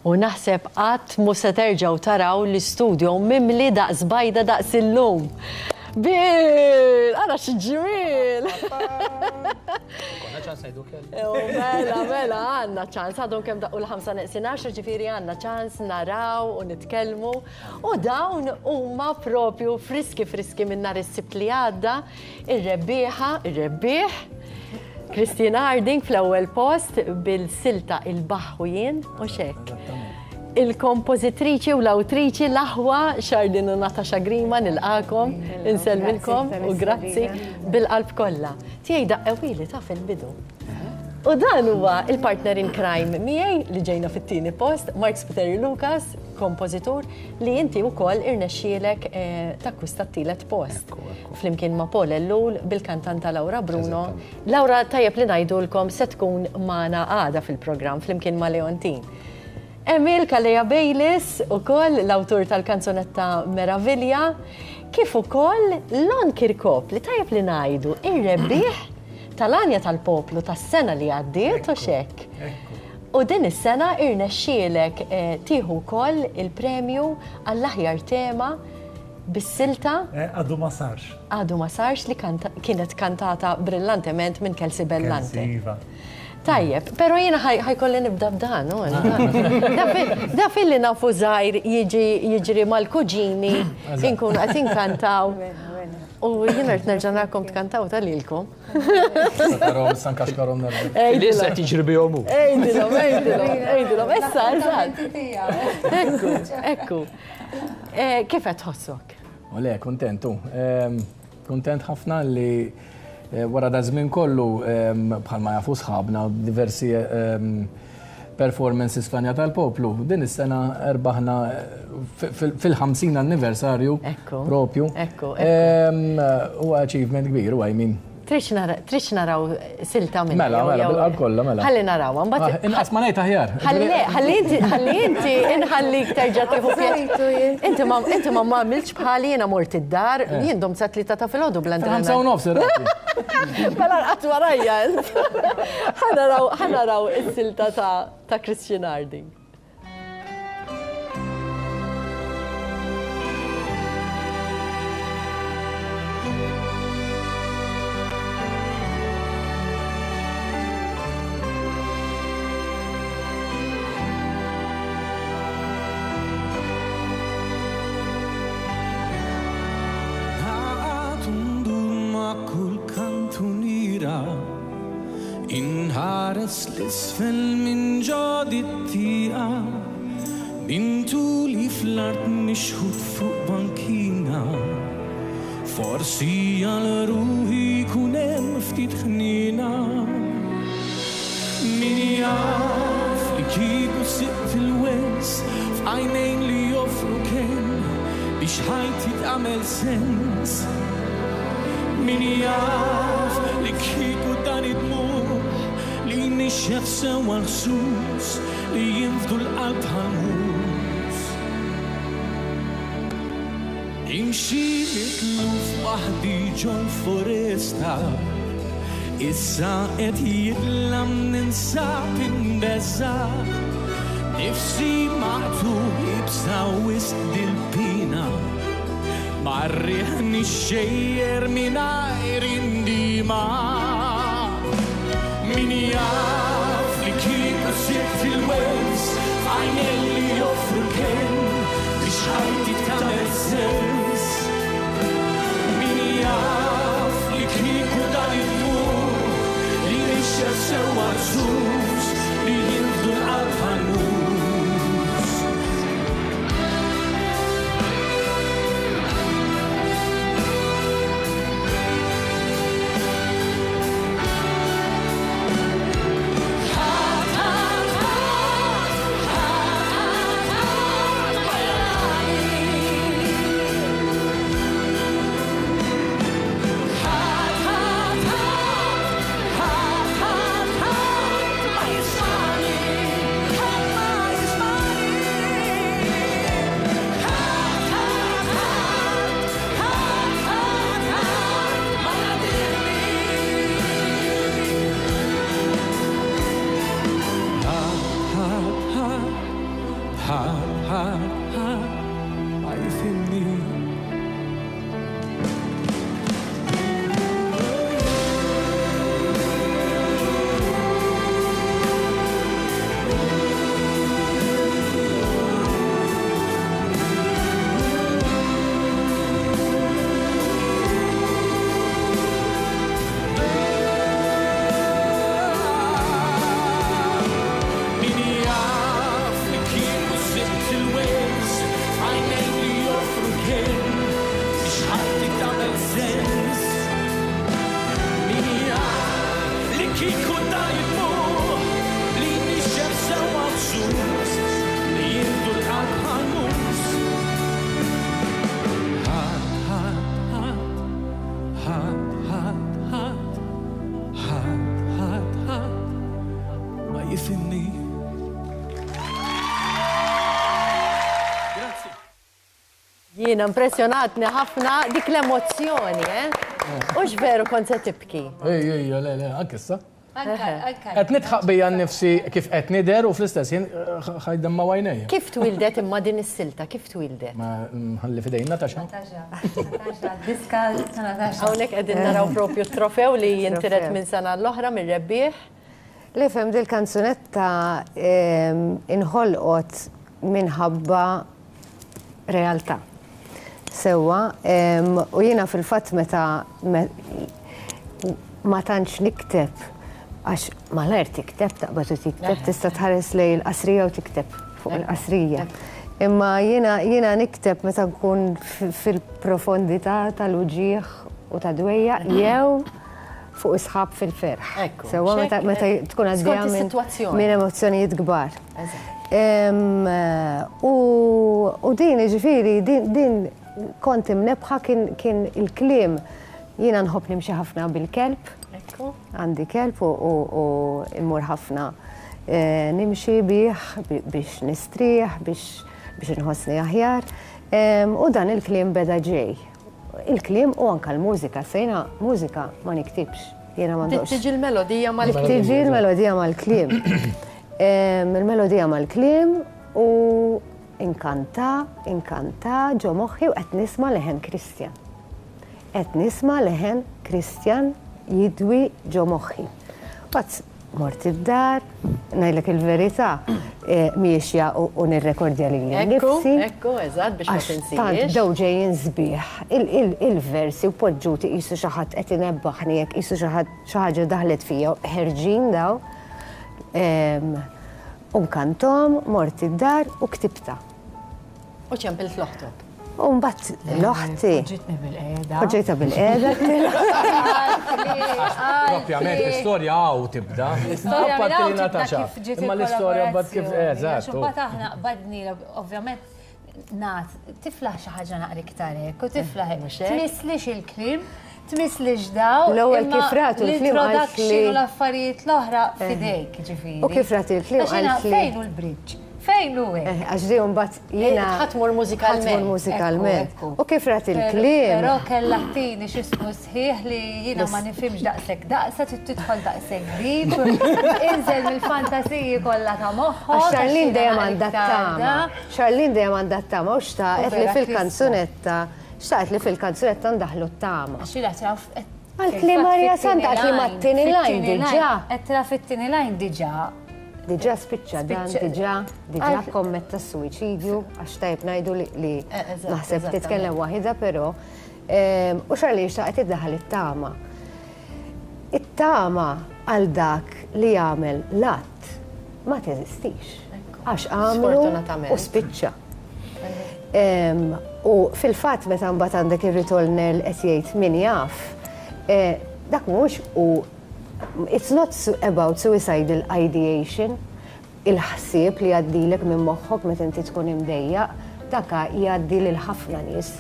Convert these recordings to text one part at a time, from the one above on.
U naħseb qatt mhu se terġgħu taraw l-istudio mimli daqs bajda daqs illum. Bill! Ara xi ġmiel! Konna ċans ngħidu kelma. Mela, mela, għandna ċans. Għadhom kemm daqqu l-ħamsa neqsin għaxra, ġifieri għandna ċans naraw u nitkellmu. U dawn huma propju friski friski minn nhar is-Sibt li għadda, ir-rebbieħa, ir-rebbieħ, Christine Harding fl-ewwel post bil-silta Il-Baħħ u Jien u x'hekk. Il-kompożitriċi u l-awtriċi l-aħwa Charlene u Natasha Grima nilqakom, insellmilkom u grazzi bil-qalb kollha. Tiegħi daqqewili ta' fil-bidu. U dan huwa il-partner in crime miegħi li ġejna fit-tieni post, Mark Spiteri Lucas, kompożitur, li inti wkoll irnexxielek eh, takkwista t-tielet post. Flimkien ma' Paul Ellul bil-kantanta Laura Bruno. Laura tajjeb li ngħidulkom se tkun magħna għada fil-programm flimkien ma' Leontin. Emil Calleja Bayliss, ukoll l-awtur tal-kanzunetta Meravilja, kif ukoll Lon Kirkop li tajjeb li ngħidu ir-rebbieħ tal-Għanja tal-Poplu tas-sena li għaddiet u x'hekk. U din is-sena irnexxielek tieħu wkoll il-premju għall-aħjar tema bis-silta. Għadu ma sarx. Għadu ma sarx li kienet kantata brillantement minn Kelsey Bellante. Kelsey, iva. Tajjeb, pero jiena ħajkolli nibda b'dan, u Da filli nafu żgħir jiġi jiġri mal-kuġini, inkunu qed inkantaw. U jiena rrid nerġa' narakom tkantaw ta' lilkom. Karom, san kaxkarom nerġa'. Issa tiġri bihom hu. Ejdilhom, ejdilhom, ejdilhom, issa, eżatt. Ekku, ekku. Eh, kif qed tħossok? U le, kontentu. Ehm, Kuntent ħafna li wara da żmien kollu bħalma jafu sħabna diversi performances fl tal-poplu. Din is-sena erbaħna fil-50 anniversarju propju. Ekku. Huwa achievement kbir, u I mean. Tridx naraw silta minn. Mela, mela, bil-qalb kollha, mela. Ħalli narawha, mbagħad. Ah, inqas ma ngħid aħjar. Ħalli le, ħalli inti, ħalli inti inħallik terġa' tieħu pjaċir. Inti ma inti ma m'għamiltx bħali jiena mort id-dar, eh. jien dom sa tlieta ta' filgħodu bl-adrenalina. 5:30 irrati. Mela rqadt warajja. Ħa naraw, ħa naraw is-silta ta' Christian Harding. Inħares l-isfel minn ġo dit-tieqa Minn tuli fl-art mixħut fuq bankina Forsi għal ruħi jkun hemm ftit ħniena Min jaf li kieku sibt il-wens F'għajnejn li joffru kenn Biex ħajti tagħmel sens Min jaf li kieku dan id-dmugħ Li jnixxef sewwa l-ħsus Li jinfdu l-qalb bħal mus. Imxi mitluf waħdi ġol-foresta Issa qed jidlam ninsab imbeżża' Nifsi maqtugħ iebsa wisq dil-piena Mar-riħ nixxejjer mingħajr indiema Min jaf li kieku sibt il-wens f'għajnejn li joffru l-kenn biex ħajti tagħmel sens. Min jaf li kieku dan id-dmugħ li nixxef sewwa rsus li jinfdu l-qalb bħal mus. Ħadd, ħadd, ħadd, ħadd, ħadd, ħadd ma jarani. Ħadd, ħadd, ħadd ma jifhimni. Min jaf li kieku sibt il-wens f'għajnejn li joffru kenn biex ħajti tagħmel sens. Min jaf li kieku da jimmuh li nixxef sewwa bżut li jindu l-qalb ħanus. Ħadd, ħadd, ħadd, ħadd, ħadd, ħadd, ħadd, ħadd, ħadd ma jifhimni. Grazzi. Jiena impressjonatni ħafna dik l-emozzjoni, eh? Hux veru kont se tibki? Ej, ej, le, le, anke issa. Qed nidħaq bija nnifsi kif qed nidher u fl-istess ħin ħa jdemmgħu għajnejja. Kif twieldet imma din is-silta, kif twieldet? Ma nħalli f'idejn Natasha. Natasha, Natasha, diska ta' Natasha. Hawnhekk qegħdin naraw propju t-trofew li jintiret minn sena l-oħra mir-rebbieħ. Le fhem dil-kanzunetta inħolqot minħabba realtà. Sewwa, u jiena fil-fatt meta ma tantx nikteb għax malajr tikteb, taqbad u tikteb, tista' tħares lejn il-qasrija u tikteb fuq il-qasrija. Imma jiena jiena nikteb meta nkun fil-profondità tal-uġigħ u tad-dwejjaq jew fuq is-sħab fil-ferħ. Sewwa meta tkun għaddejja minn emozzjonijiet kbar. U din jiġifieri din kont imnebbħa kien il-kliem jiena nħobb nimxi ħafna bil-kelb. Għandi kelb u mmur ħafna nimxi bih biex nistrieħ, biex inħossni aħjar. U dan il-kliem beda ġej. Il-kliem u anke l-mużika, issa jiena mużika ma niktibx. Jiena ma ndoqqx. Tiġi l-melodija mal-kliem. Tiġi l-melodija mal-kliem. Il-melodija mal-kliem u inkanta, inkanta ġo moħħi u qed nisma' leħen Christian. Qed nisma' leħen Christian jidwi ġo moħħi. Mbagħad mort id-dar, ngħidlek il-verità, miexja u nirrekordja lili nnifsi. Ekku, ekku, eżatt biex ma tinsihiex. Tant bdew ġejjin sbieħ il-versi u poġġuti qisu xi ħadd qed inebbaħni hekk qisu xi ħadd xi ħaġa daħlet fija ħerġin daw. U nkanthom, mort id-dar u ktibtha. U ċempilt l-oħtok. U mbagħad l-oħti. Poġġitni bil-qiegħda. Poġġejtha bil-qiegħda. Propjament l-istorja hawn tibda. L-istorja minn hawn tibda kif ġiet Imma l-istorja mbagħad kif eżatt. Mbagħad aħna qbadni ovvjament nat tiflaħ xi ħaġa naqra iktar hekk u tiflaħ tmisslix il-kliem Tmisslix daw. L-ewwel kif ratu l-kliem L-introduction u l-affarijiet l-oħra f'idejk, ġifieri. U kif rat il-kliem qaltli. Fejn hu l-bridge? Fejn hu hekk? Għax di mbagħad jiena. Ħa tmur mużikalment. Ħa tmur mużikalment. U kif rat il-kliem. Però kellha ttini x'ismu sħiħ li jiena ma nifhimx daqshekk daqsa trid tidħol daqshekk deep. Inżel mill-fantasiji kollha ta' moħħok. Għax Charlene dejjem għandha t-tama. Charlene dejjem għandha t-tama u xtaqet li fil-kanzunetta Xtaqt li fil-kanzunetta ndaħħlu t-tama. Għax jiena taf. Għalt li Marja Santa għalt li mat-tieni line diġà. Qed tara fit-tieni line diġà. Diġà spiċċa dan, diġà, diġà kkommetta s-suwiċidju, għax tajjeb ngħidu li naħseb titkellem waħidha però. U Charlene xtaqet iddaħħal it-tama. It-tama għal dak li jagħmel l-att ma teżistix. Għax għamlu u spiċċa. U fil-fatt meta mbagħad għandek ir-ritornell qed jgħid min jaf, dak mhuwiex u it's not about suicidal ideation, il-ħsieb li jgħaddilek minn moħħok meta inti tkun imdejjaq, dak jgħaddi lil ħafna nies.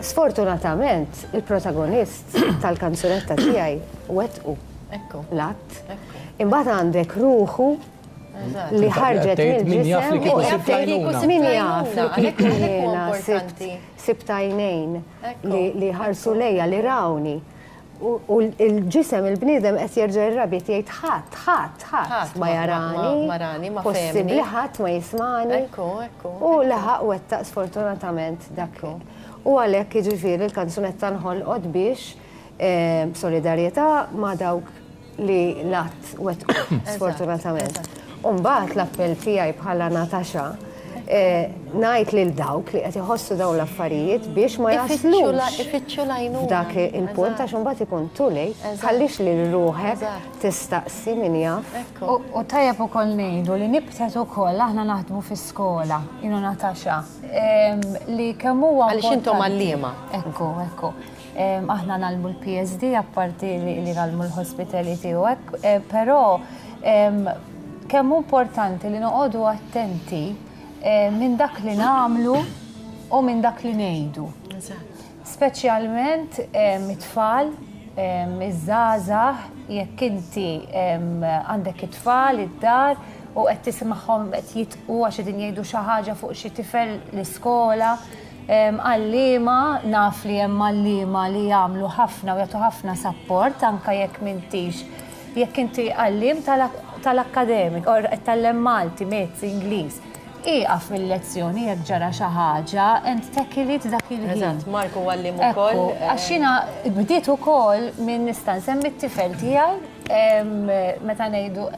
Sfortunatament, il-protagonist tal-kanzunetta tiegħi wettqu l-att. Imbagħad għandek ruħu li ħarġet mill-ġisem u min jaf li kieku jiena sibt għajnejn li ħarsu lejja li rawni. U l-ġisem il-bniedem qed jerġa' jirrabja qed jgħid ħadd, ħadd, ħadd ma jarani. Ma rani, ma fehemni. Possibbli ħadd ma jismani. Ekku, ekku. U laħaq wettaq sfortunatament dak. U għalhekk jiġifieri l-kanzunetta nħolqot biex b'solidarjetà ma' dawk li l-att wettqu sfortunatament. U mbagħad l-appell tiegħi bħala Natasha ngħid lil dawk li qed iħossu dawn l-affarijiet biex ma jaslux Ifittxu l-għajnuna. f'dak il-punt għax imbagħad ikun too late, tħallix lil ruħek tistaqsi min jaf. U tajjeb ukoll ngħidu li nibtet ukoll aħna naħdmu fi skola, jien u Natasha, li kemm huwa Għaliex intom għalliema. Ekku, ekku. Aħna ngħallmu l-PSD apparti li ngħallmu l-hospitality u hekk, però kemm hu importanti li noqogħdu attenti minn dak li nagħmlu u minn dak li ngħidu. Speċjalment it-tfal, iż-żgħażagħ, jekk inti għandek it-tfal id-dar u qed tisimgħhom qed jitqu għax qegħdin jgħidu xi ħaġa fuq xi tifel l-iskola, Għalliema, naf li hemm għalliema li jagħmlu ħafna u jagħtu ħafna sapport anke jekk m'intix jekk inti għalliem tal-akkademik, or qed tgħallem Malti, Maths, Ingliż. Ieqaf mil-lezzjoni jekk ġara xi ħaġa and tackle it dak il-ħin. Eżatt, Mark huwa għalliem ukoll. Ekku, għax jiena bdiet ukoll minn nista' nsemmi t-tifel tiegħi meta ngħidu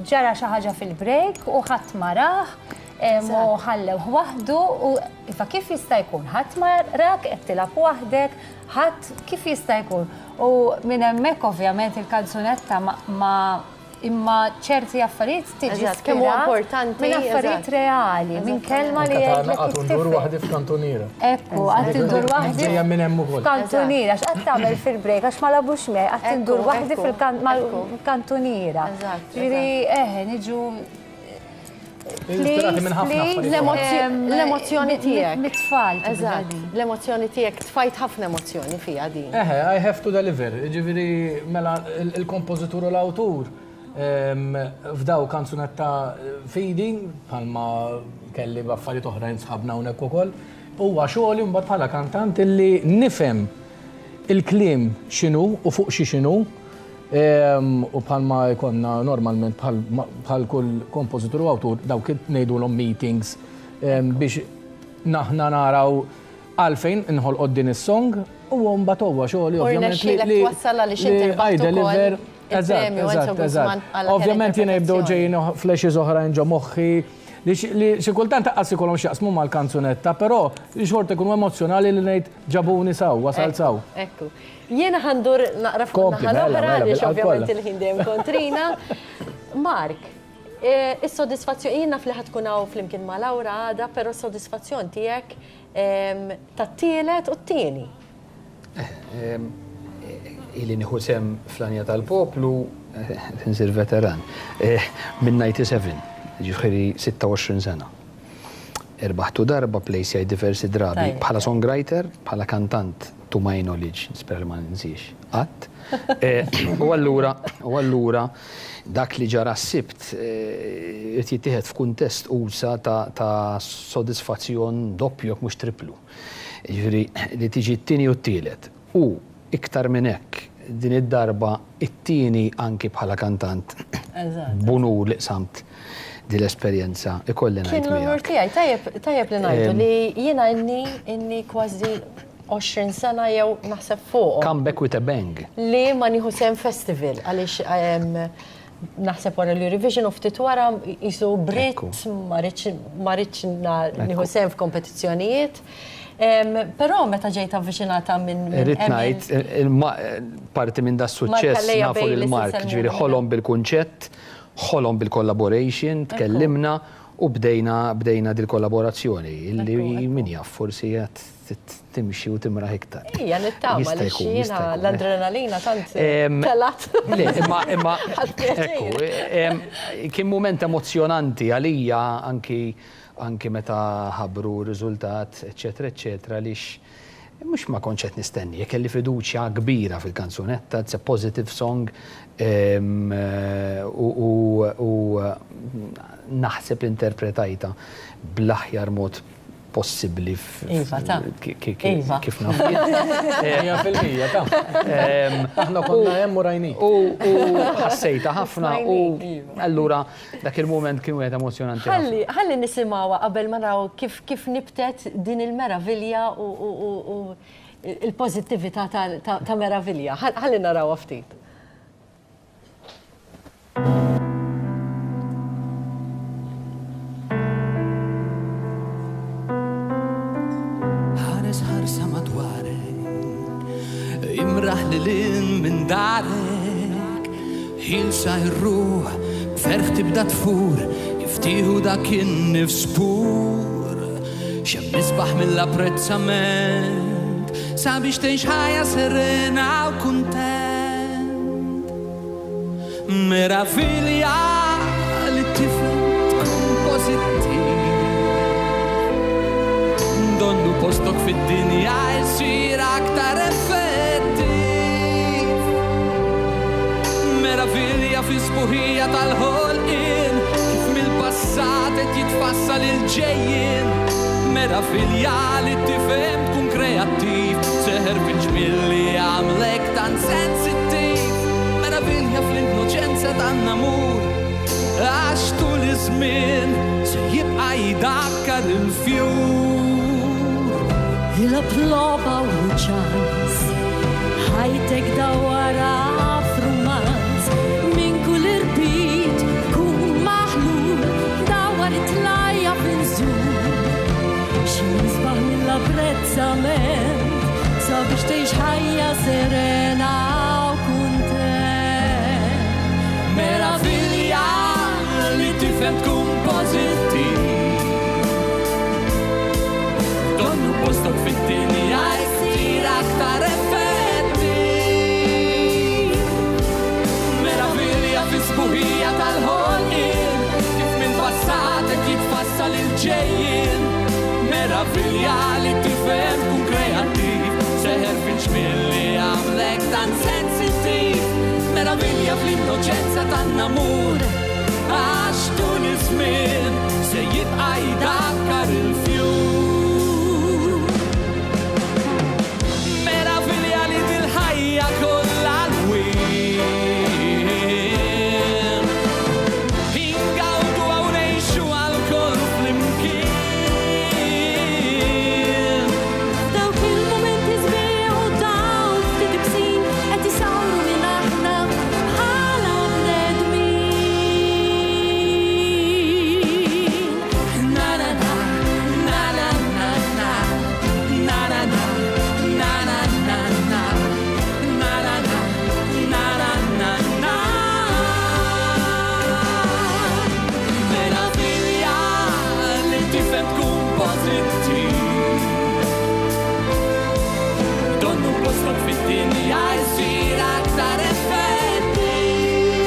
ġara xi ħaġa fil-break u ħadd ma rah. U ħallewh waħdu u iva kif jista' jkun ħadd ma rak qed tilgħab waħdek, ħadd kif jista' jkun. U minn hemmhekk ovvjament il-kanzunetta ma imma ċerti affarijiet tiġi kemm huwa importanti minn affarijiet reali, minn kelma li jgħidlek. Qatt indur waħdi f'kantuniera. Ekku, qatt indur waħdi minn hemm ukoll. Kantuniera, x'qatt tagħmel fil-break għax ma lagħbux miegħi, qatt indur waħdi fil-kantuniera. Ġifieri eħe niġu Ispirati minn ħafna affarijiet. L-emozzjoni tiegħek. Mit-tfal. Eżatt. L-emozzjoni tiegħek tfajt ħafna emozzjoni fiha din. Eħe, I have to deliver. Ġifieri mela il-kompożitur u l-awtur f'daw kanzunetta fidi bħalma kelli b'affarijiet oħrajn sħabna hawnhekk ukoll. Huwa xogħli mbagħad bħala kantant illi nifhem il-kliem x'inhu u fuq xi x'inhu U bħalma jkollna normalment bħal kull kompożitur u awtur dawk ngħidulhom meetings biex naħna naraw għalfejn inħolqot din is-song u mbagħad huwa xogħli ovvjament li twassal għaliex inti rbaħt ukoll il-premju Enzo Guzman għal Ovvjament jiena jibdew ġejjin flashes oħrajn ġo moħħi li xi kultant aqqas ikollhom x'jaqsmu mal-kanzunetta, però xorta jkunu emozzjonali li ngħid ġabuni saw, wasalt saw. Ekku. Jiena ħa ndur naqra fuq in-naħa l-oħra għaliex ovvjament il-ħin dejjem kontrina. Mark, is-sodisfazzjon, jien naf li ħa tkun hawn flimkien ma' Laura għada, però s-sodisfazzjon tiegħek tat-tielet u t-tieni. Ili nieħu sehem fl-Għanja tal-Poplu, insir veteran, minn 97, jiġifieri 26 sena. Irbaħtu darba, plejsjajt diversi drabi bħala songwriter, bħala kantant to my knowledge, nispera li ma ninsiex qatt. U allura, u allura dak li ġara s-Sibt irid jittieħed f'kuntest usa' ta' sodisfazzjon doppju jekk mhux triplu. Jiġifieri li tiġi t-tieni u t-tielet. U iktar minn hekk, din id-darba it-tieni anki bħala kantant b'unur li qsamt din l-esperjenza, ikolli ngħid Kien l-unur tiegħi. Tajjeb, tajjeb li ngħidu li jiena inni inni kważi 20 sena jew naħseb fuqhom. Come back with a bang. Li ma nieħu sehem festival għaliex naħseb wara l-Eurovision u ftit wara qisu brit ma ridx ma ridx nieħu sehem f'kompetizzjonijiet. Però meta ġejt avviċinata minn. Irrid ngħid, parti minn das-suċċess nafu lil Mark, ġifieri ħolom bil-kunċett, ħolom bil-collaboration, tkellimna u bdejna bdejna dil-kollaborazzjoni illi min jaf forsi qed timxi u timraħ iktar. Ija, nittama li xina l-adrenalina tant telgħet. Le, imma, imma, ekku, kien mument emozjonanti għalija anki anki meta ħabbru r-riżultat, eċċetera, eċċetera, għaliex mhux ma kontx qed nistenni, kelli fiduċja kbira fil-kanzunetta, it's a positive song, u naħseb interpretajtha bl-aħjar mod. possibbli Iva, ta. Iva. kif naf. 100% ta. Aħna konna hemm u rajnik. U ħassejta ħafna u allura dak il-moment kien wieħed emozjonanti. Ħalli ħalli nisimgħuha qabel ma naraw kif kif nibtet din il-meravilja u il-pożittività ta' meravilja. Ħalli narawha ftit. Ħares ħarsa madwarek, imraħ lil hinn minn darek, ħielsa r-ruħ, b'ferħ tibda tfur, kif tieħu dak in-nifs pur. X'hemm isbaħ mill-apprezzament, sabiex tgħix ħajja serena u kuntent. Meravilja li tifhem tkun pożittiv. Donnu postok fid-dinja jsir aktar effettiv. Meravilja fis-sbuħija tal-ħolqien, kif mill-passat qed jitfassal il-ġejjien. Meravilja li tifhem tkun kreattiv, seħer fil-ġmiel li jagħmlek tant sensittiv. Meravilja fl-innoċenza tan-namur, għax tul iż-żmien se jibqa' jdakkar il-fjur. Ilgħab logħba u ċans, ħajtek dawwarha f'rumanz, minn kull irbit kun maħlul, dawwar it-tlajja f'inżul. X'isbaħ mill-apprezzament, sabiex tgħix ħajja serena u kuntent. Meravilja li tifhem tkun pożittiv. Donnu postok fid-dinja jsir aktar effettiv. Meravilja fis-sbuħija tal-ħolqien, kif mill-passat qed jitfassal il-ġejjien. Meravilja li tifhem tkun kreattiv, seħer fil-ġmiel li għamlek tant sensittiv. Meravilja fl-innoċenza tan-namur, għax tul iż-żmien se jibqa' jdakkar il-fjur. Meravilja li dil-ħajja kollha lwien, ingawdu għaw ngħixu għal kol flimkien. Dawk il-mumenti sbieħ u dawn ftit ibsin qed isawru minn aħna bħala bnedmin. Na na na, na na na na, na na na, na na na na, na na na, na na na na. Meravilja li tifhem tkun pożittiv. Donnu postok fid-dinja jsir aktar effettiv.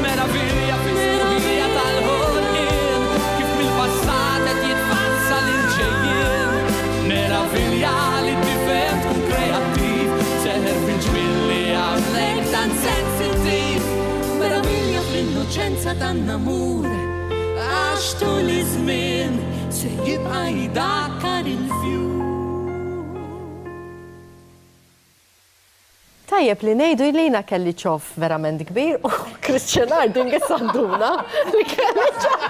Meravilja fis-sbuħija tal-ħolqien, kif mill-passat qed jitfassal il-ġejjien. Meravilja li tifhem tkun kreattiv, seħer fil-ġmiel li għamlek tant sensittiv. Meravilja fl-innoċenza tan-namur, għax tul iż-żmien se jibqa' jdakkar il-fjur. Tajjeb li ngħidu li jiena kelli ċoff verament kbir u Christian Harding issa nduna li kelli ċoff.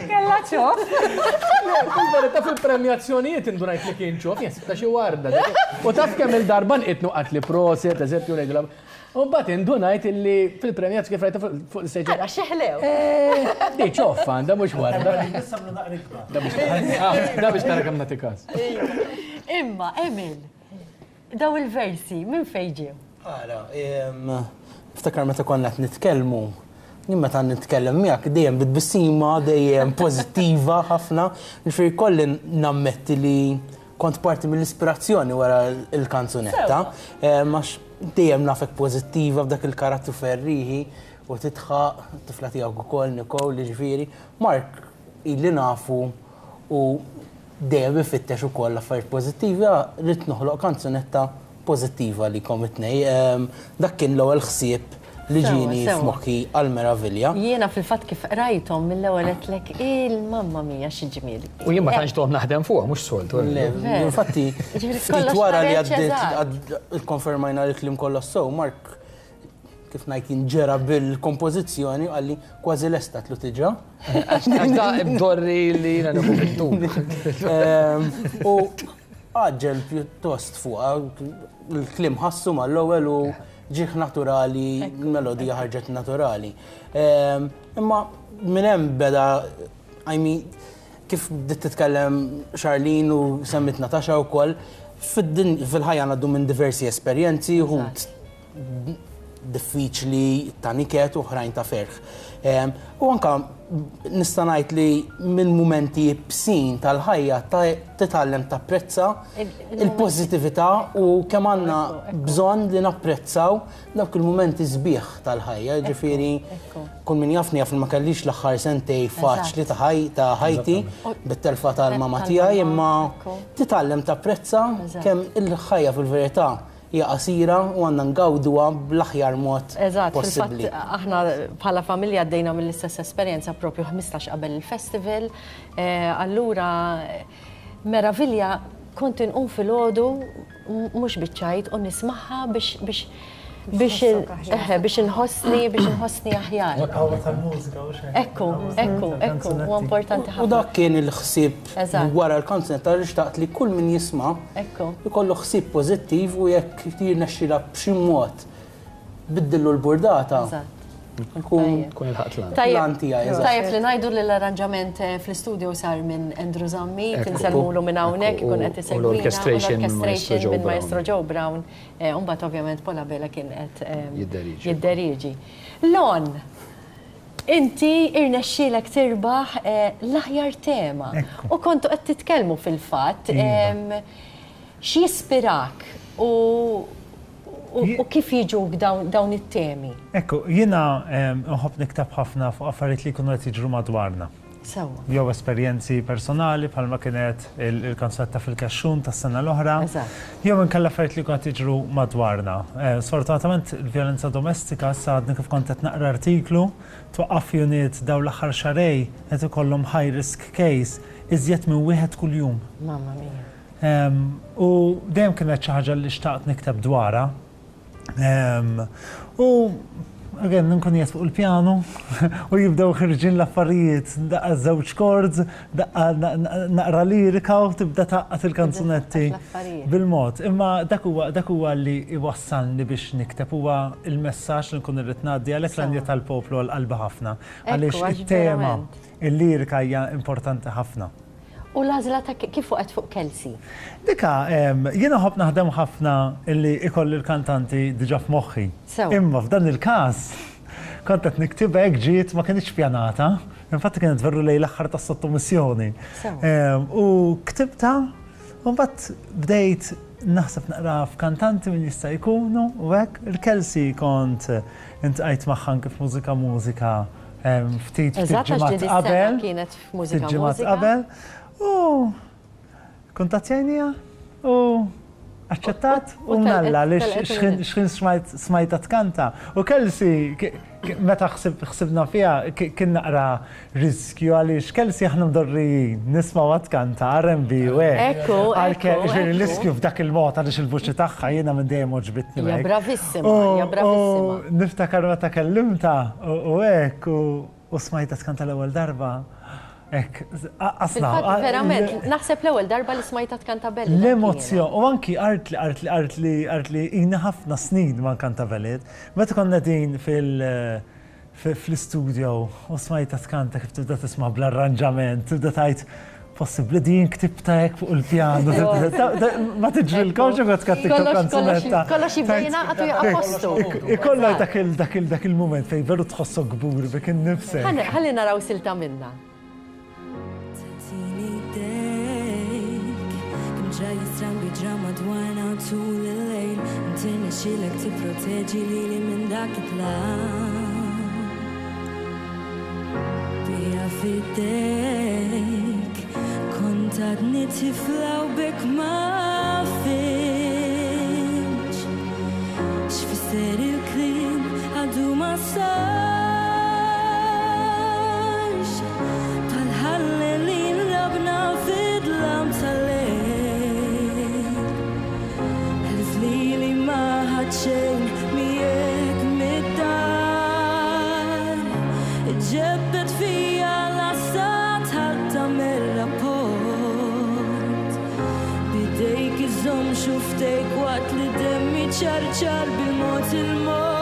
Kella ċoff. Fil-verità fil-premjazzjonijiet indunajt li kien ċoff, jien sibta xi warda. U taf kemm il-darba nqitnu qatt li proset, eżempju ngħidilha. U mbagħad indunajt illi fil-premjazzjoni kif rajta fuq l-stage. Ara xeħlew. Di ċoff għandha mhux warda. Da biex tara kemm nagħti każ. Imma Emil, daw il-versi minn fejn ġew? Ara, niftakar meta konna qed nitkellmu, jien meta nitkellem miegħek dejjem bit-tbissima, dejjem pożittiva ħafna, ġifieri kolli nammetti li kont parti mill-ispirazzjoni wara l-kanzunetta, għax dejjem nafek pożittiva b'dak il-karattru ferriħi u titħaq, tifla tiegħek ukoll Nicole, ġifieri. Mark ili nafu u dejjem ifittex ukoll affarijiet pożittivi, rrid noħloq kanzunetta pożittiva li kom it-tnej. Dak kien l-ewwel ħsieb li ġieni f'moħħi għal Meravilja. Jiena fil-fatt kif qrajthom mill-ewwel għedtlek il-mamma mia xi ġmiel. U jien ma tantx domt naħdem fuqha mhux soltu. Le, infatti ftit wara li għaddiet ikkonfermajna li l-kliem kollox sew, Mark kif ngħid jien ġera bil-kompożizzjoni u qalli kważi lesta tlu tiġa. Għax da imdorri li jiena nieħu fit-tul. U għaġġel pjuttost fuqha, il-kliem ħassu mal-ewwel u ġieħ naturali, melodija ħarġet naturali. Imma minn hemm beda, I mean, kif bdiet titkellem Charlene u semmit Natasha wkoll, fil-ħajja ngħaddu minn diversi esperjenzi, uħud diffiċli ta' niket u oħrajn ta' ferħ. U anka nista' ngħid li minn mumenti ibsin tal-ħajja titgħallem tapprezza il-pożittività u kemm għandna bżonn li napprezzaw dawk il-mumenti sbieħ tal-ħajja. Ġifieri kull min jafni jaf li ma kellix l-aħħar sentej faċli ta' ħajti bit-telfa tal-mama tiegħi imma titgħallem tapprezza kemm il-ħajja fil-verità hija qasira u għandna ngawduha bl-aħjar mod possibbli. Eżatt, fil-fatt aħna bħala familja għaddejna mill-istess esperjenza propju 15 qabel il-festival, allura meravilja kont inqum filgħodu mhux biċ-ċajt u nismagħha biex biex biex eħe biex inħossni biex inħossni aħjar. Il-qawwa tal-mużika u xejn. Ekku, ekku, ekku, huwa importanti ħafna. U dak kien il-ħsieb wara l-kanzunetta li xtaqt li kull min jisma' ikollu ħsieb pożittiv u jekk jirnexxilha b'xi mod tbiddillu l-burdata. Nkun Tkun ilħaqt l-għan. L-għan tiegħi, eżatt. Tajjeb li ngħidu li l-arranġament fl-istudio sar minn Andrew Zammit, insellmulu minn hawnhekk ikun qed isegwina. U l-orchestration minn Maestro Joe Brown. U mbagħad ovvjament Paul Abela kien qed jidderieġi. Lon, inti irnexxielek tirbaħ l-aħjar tema. U kontu qed titkellmu fil-fatt x'jispirak u kif jiġuk dawn it-temi? Ekku, jiena nħobb nikteb ħafna fuq affarijiet li jkunu qed jiġru madwarna. Sewwa. Jew esperjenzi personali bħalma kienet il-kanzunetta Fil-Kexxun tas-sena l-oħra. Eżatt. Jew inkella affarijiet li jkunu qed jiġru madwarna. Sfortunatament il-vjolenza domestika, issa għadni kif kont qed naqra artiklu, twaqqaf unit dawn l-aħħar xahrejn qed ikollhom high risk case iżjed minn wieħed kuljum. Mamma mia. U dejjem kienet xi ħaġa li xtaqt nikteb dwarha. U again, nkun qiegħed fuq il-pjanu u jibdew ħirġin l-affarijiet, daqqa żewġ chords, daqqa naqra lirika u tibda tgħaqqad il-kanzunetti bil-mod. Imma dak huwa dak huwa li jwassalni biex nikteb huwa l-messaġġ li nkun irrid ngħaddi għalhekk l-għanja tal-poplu għal qalbi ħafna. Għaliex it-tema, il-lirika hija importanti ħafna. U l-għażla ta' kif waqgħet fuq Kelsey? Dika, jiena nħobb naħdem ħafna illi ikolli l-kantanti diġà f'moħħi. Imma f'dan il-każ, kont qed niktibha hekk ġiet ma kinitx pjanata. Infatti kienet veru lejn l-aħħar tas-sottomissjoni. U ktibtha u mbagħad bdejt naħseb naqra f'kantanti min jista' jkunu u hekk. Il-Kelsey kont intqajt magħha anke f'Mużika Mużika ftit ftit ġimgħat qabel. F'Mużika Ftit ġimgħat Mużika. qabel u kuntattjajniha u aċċettat u mnalla li xħin smajta tkanta. U Kelsey, meta ħsibna fiha, kien naqra riskju għaliex Kelsey aħna mdorrijin nismgħuha tkanta R&B u hekk. Ekku, Għalkemm, jiġifieri riskju f'dak il-mod għaliex il-vuċi tagħha jiena minn dejjem għoġbitni. Hija bravissima, hija bravissima. U niftakar meta kellimtha u hekk u U smajtha tkanta l-ewwel darba, hekk, qasna. Fil-fatt, verament, naħseb l-ewwel darba li smajtha tkanta ballad. L-emozzjon, u anki qaltli, qaltli, qaltli, qaltli ilni ħafna snin ma nkanta ballad. Meta konna qegħdin fil, fl-istudio u smajtha tkanta kif tibda tisma' bl-arranġament, tibda tgħid, Possibbli din ktibtha hekk fuq il-pjanu. Ma tiġrilkomx ukoll tkun tikteb kanzunetta. Kollox jibda jingħaqad u jaqa' postu. Ikollok dak il dak il dak il-mument fejn veru tħossok kbur bik innifsek. Ħalli naraw silta minnha. Tagħtini jdejk Kemm ġrajjiet strambi ġraw madwarna tul il-lejl Inti rnexxielek tipproteġi lili minn dak id-dlam Bija f'idejk Kont għadni tifla u b'hekk ma fhimtx X'fisser il-kliem għadu. għadu ma sarx Bħal-ħalli li nlabna fid-dlam tal-lejl Ħlief lili ma ħadt xejn miegħek mid-dar Iġġebbed fija l-għassa tħadd tagħmel rapport B'idejk iżomm xufftejk waqt li demmi ċarċar bil-mod il-mod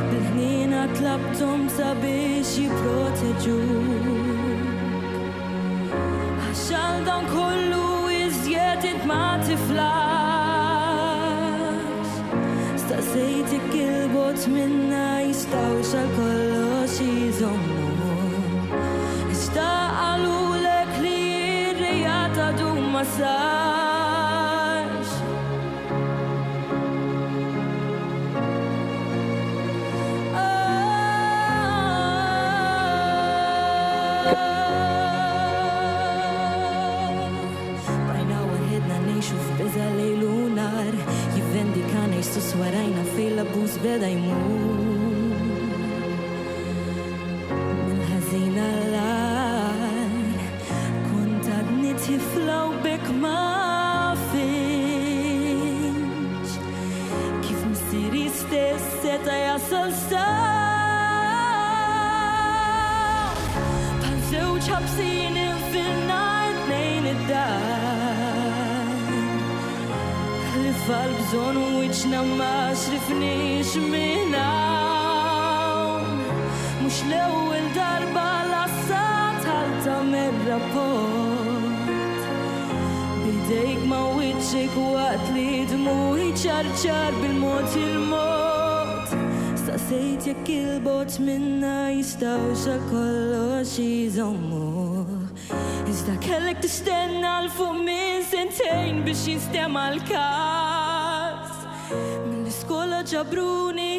Bil-ħniena tlabthom sabiex jipproteġuk Għax għal dan kollu iżjed int ma tiflaħx Staqsejt jekk il-bogħod minna jistgħux għal kollox iżommuk Iżda qalulek li r-reat għadu ma sarx Bqajna waħedna ngħixu f'biża' lejl u nhar Jivvendikana Jesus warajna fejn l-abbuż beda jmur Mill-ħażin għall-agħar Kont għadni tifla u b'hekk ma fhimtx Kif missieri stess seta' jasal s'hawn Bħal żewġ ħabsin infilna t-tnejn id-dar Ħlief għall-bżonn wiċċna ma xrifniex minn hawn Mhux l-ewwel darba l-għassa dħalt tagħmel rapport B'idejk ma' wiċċek waqt li dmugħi ċarċar bil-mod il-mod Staqsejt jekk il-bogħod minna jistgħux għal kollox iżommuh Iżda kellek tistenna 'l fuq minn sentejn biex jinstema' l-każ. Mill-iskola ġabruni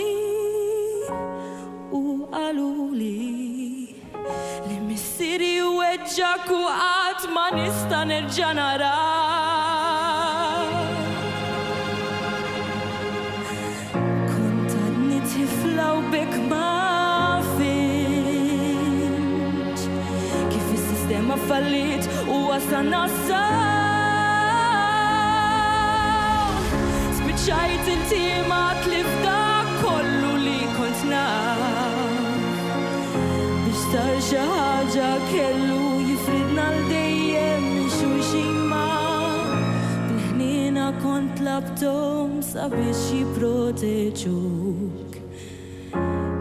u qaluli li missieri weġġgħek u qatt ma nista' nerġa' narak. Kont għadni tifla u b'hekk ma fhimtx kif is-sistema falliet u wasalna s'hawn. Spiċċajt iltiema tlift dak kollu li kont naf. Biex sar xi ħaġa kellu jifridna għal dejjem minn xulxin ma bil-ħniena kont tlabthom sabiex jipproteġuk.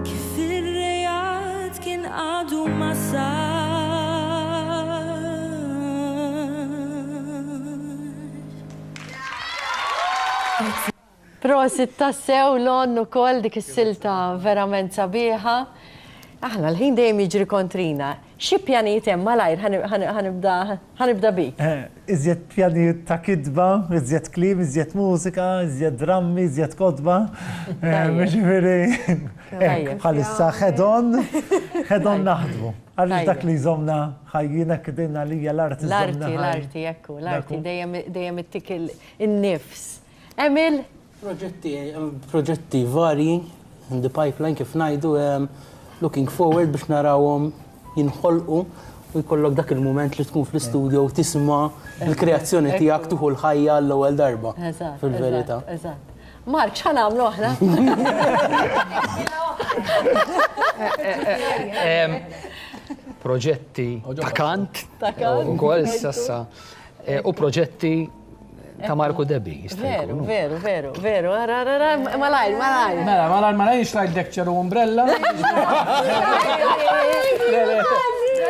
Kif ir-reat kien għadu ma sarx. Prosit tassew Lon ukoll dik is-silta verament sabiħa. Aħna l-ħin dejjem jiġri kontrina. Xi pjanijiet hemm malajr ħa nibda bik. Iżjed pjanijiet ta' kitba, iżjed kliem, iżjed mużika, iżjed drammi, iżjed kotba. Jiġifieri hekk bħalissa head on, head on naħdmu. Għaliex dak li jżommna ħajjin hekk din għalija l-arti żżommna ħaj. L-arti, l-arti, ekku, l-arti dejjem ittik in-nifs. Emil? Proġetti, proġetti varji in the pipeline kif ngħidu, looking forward biex narawhom jinħolqu u jkollok dak il-mument li tkun fl-istudio u tisma' l-kreazzjoni tiegħek tuħu l-ħajja l-ewwel darba. Fil-verità. Eżatt. Mark, x'ħa nagħmlu aħna? Proġetti ta' kant. Ta' kant. Ukoll issa. U proġetti ta' Marku Debi. Veru, veru, veru, veru, ara, ara, ara, malajr, malajr. Mela, malajr, malajr, xtrajt lecture u umbrella.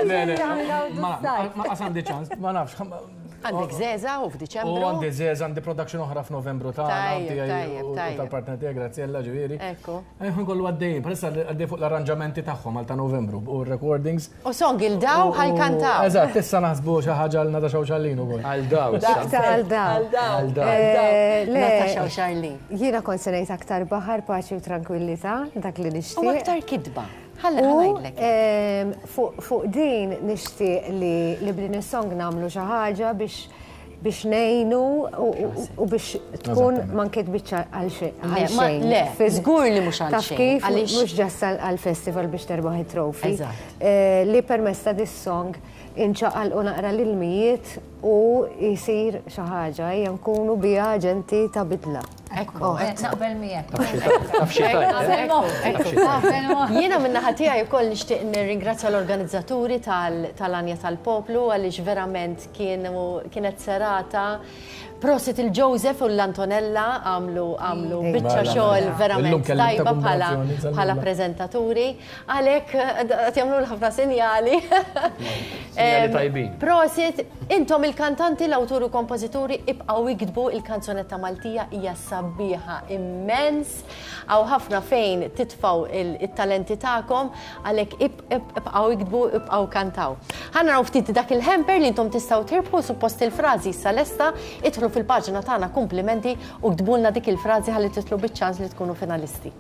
Le, le, ma għandi ċans, ma nafx. Għandek zeza u f'Diċembru. U għandi zeza, għandi production oħra f'Novembru ta' tal-partner tiegħi, Graziella, ġifieri. Ekku. Ejħun kollu għaddejjin, palissa għaddej fuq l-arranġamenti tagħhom għal ta' Novembru u recordings. U song il daw ħajkantaw. Eżatt, issa naħsbu xi ħaġa għal Natasha u Charlene ukoll. Għal daw. Għal daw. Għal daw. Eh, Natasha u Charlene. Jiena kont se ngħid aktar baħar, paċi u tranquillità, dak li nixtieq. U aktar kitba. Ħalli ngħidlek. Ehm, fuq din nixtieq li li b'din is-song nagħmlu xi ħaġa biex biex ngħinu u biex tkun ma nkitbitx għal xejn. Le, żgur li mhux għal xejn. Taf kif mhux ġast għall-festival biex terbaħ it-trophy. Li permezz ta' dis-song inċaqalqu naqra l-ilmijiet u jsir xi ħaġa, ejja nkunu biha aġenti ta' bidla. Ekku, naqbel miegħek. Taf xi tgħid. Jiena min-naħa tiegħi wkoll nixtieq nirringrazzja l-organizzaturi tal-Għanja tal-Poplu għaliex verament kienu kienet serata Prosit il-Joseph u l-Antonella għamlu għamlu biċċa xogħol verament tajba bħala bħala preżentaturi. Għalhekk qed jagħmlu ħafna sinjali. Sinjali tajbin. Prosit, intom il-kantanti, l-awturi u kompożituri ibqgħu iktbu il-kanzunetta Maltija hija sabiħa immens. Hawn ħafna fejn titfgħu it-talenti tagħkom għalhekk ibqgħu iktbu, ibqgħu kantaw. Ħa naraw ftit dak il-hamper li intom tistgħu tirbħu, suppost il-frażi issa lesta, idħlu fil-paġna tagħna Kumplimenti u ktbulna dik il-frażi ħalli titlu biċ-ċans li tkunu finalisti.